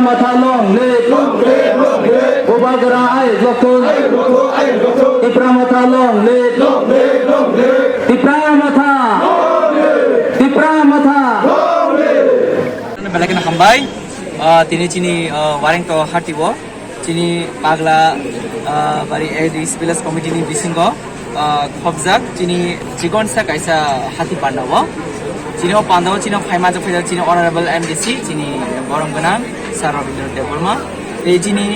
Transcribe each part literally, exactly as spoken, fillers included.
Motha long live. Bubagra ayuk lokthung. Tipra Motha long live. Tipra Motha. Tipra Motha. Belai kheno hambai. Ah, tini chini, ah, Warengto hati o chini Pagla, ah, bari A D C village committee ni bisingo, ah, khobjak chini chikonsa kaisa hati panda o. Chini o panda o chini o phaima jok phaijak chini honorable M D C chini borom gwnang Sir Rabindra Debbarma. Tei chini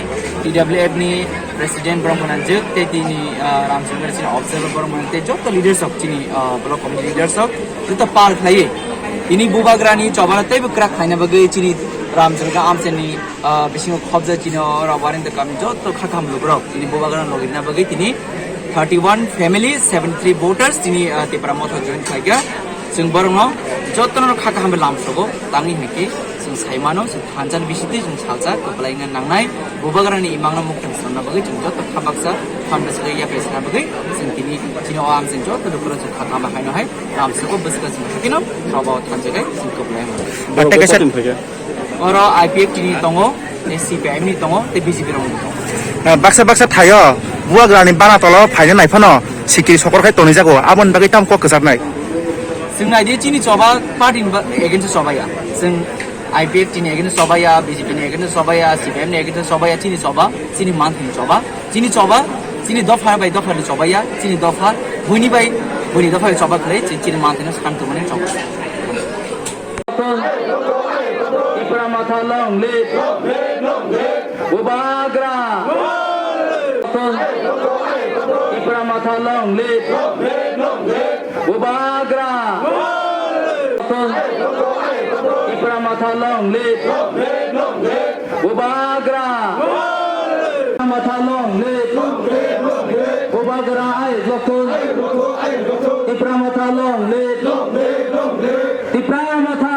T W F ni president borom gwnang jwk tei tini, ah, Ramchandra chini observer borom gwnang tei joto leaders rok chini, ah, block committee leaders rok joto par khlaiwi tini Bubagra ni chobano teibo kwrak khlaina bagwi chini Ramchandra amchani, ah, bisingo khobjak chini o rok Warengto kami joto kha kaham lukurok tini Bubagra logirina bagwi tini thirty one family, seventy three voters tini, ah, Tipra Motha join khlaikha. Chwng borokno jotono kha kaham bai lamsogo tangwi hwnwi khe chwng sai mano, chwng thansa ni bisingtwi chwng salsa kwplai wngna nangnai. Bubagra ni imang no muktang sonna bagwi chwng joto kha baksa phan bwswk yapri sana bagwi chwng tini chini o amchwng joto lukurok chwng kha kaham bai haino hai lamsogo bwswk chwng hakhe no sabo thansa khe chwng kwplai mano. Borok Tei kaisa kotini phaikha? Oro I P F T ni tongo, tei C P I M ni tongo, tei B J P rokni tongo. Ah, baksa baksa thaio Bubagrani bana tolo phaina nai phano sikiri sokor khai tonwi jago, aboni bagwi tamo kok kwcharnai? Chwng nai di chini choba party ni ba-, against o choba ya. Chwng I P F T ni against o choba ya, B J P ni against o choba ya, C P I M ni against o choba ya, chini choba, chini manthani choba, chini choba, chini dopha bai dopha ni choba ya, chini dopha, buini bai, buini dopha bai choba khlai, chi-, chini manthani santu mani choba. Tipra Motha long live. Bubagra. Tipra Motha long live. Bubagra. Tipra Motha long live. Bubagra. Motha long live. Bubagra ayuk lokthung. Tipra Motha long live. Tipra Motha.